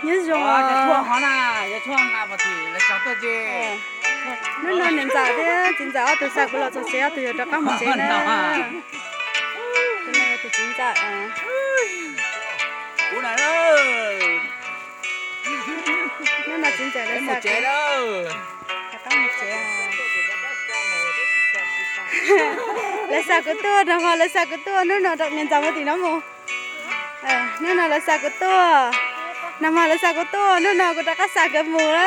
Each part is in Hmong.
Nyob zoo. Hnub no niam ntxawm thiab txiv ntxawm ob tug xa kuv los txog tsev, ob tug yuav rov qab mus tsev na. Tus no yog tus txiv ntxawm. Hnub no txiv ntxawm lawv xa kuv, rov qab mus tsev. Lawv xa kuv tuaj, nag hmo lawv xa kuv tuaj, hnub no niam ntxawm mus tim no mus. Hnub no lawv xa kuv tuaj, nag hmo lawv xa kuv tuaj, hnub no kuv rov qab xa nkawd mus na.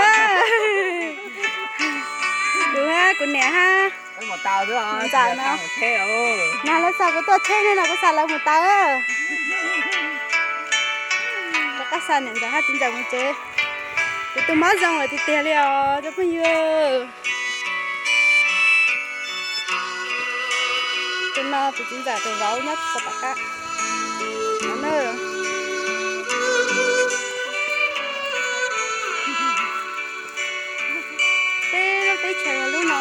Kuv hab kuv niam hab ntxawm no, nag lawv xa kuv tuaj tsheb, hnub no kuv xa lawv mus taw. Rov qab xa niam ntxawm hab txiv ntxawm mus tsev. Kuv tus mob zoo lawm tiag tiag li os cov phooj ywg. Tus no tus txiv ntxawm tus vauv nyob txog tom qab no na. Peb lub teb chaws yog lub no.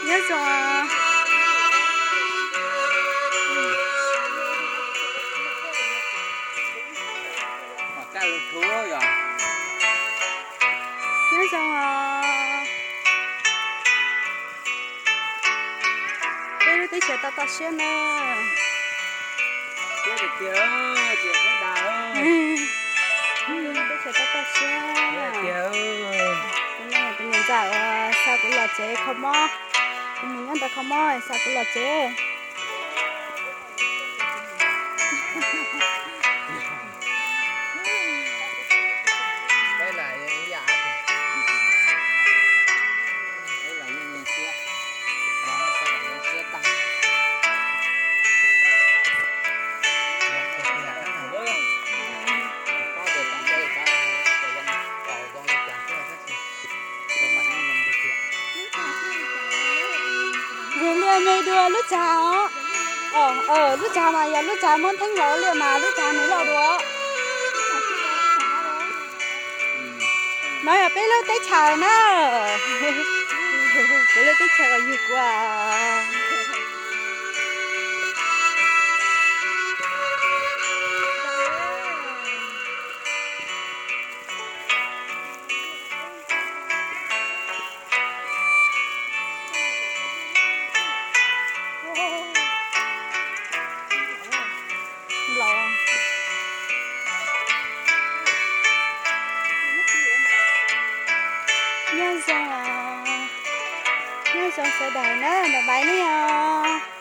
Nyob zoo. Nyob zoo os. Peb lub teb chaws toj toj siab na. Peb lub teb chaws toj toj siab. Tus no yog tus niam ntxawm uas xa kuv los tsev kho mob. Kuv mus nyob ntawd kho mob xa kuv los tsev. Nws liaj me dua lub tsag os. Lub tsag mas yog lub tsag muab theeb los ua liaj mas lub tsag nws loj dua. No yog peb lub teb chaws na. Kuv lub teb chaws uas yug kuv. Nyob zoo, nyob zoo sawv daws na, bye bye nej os.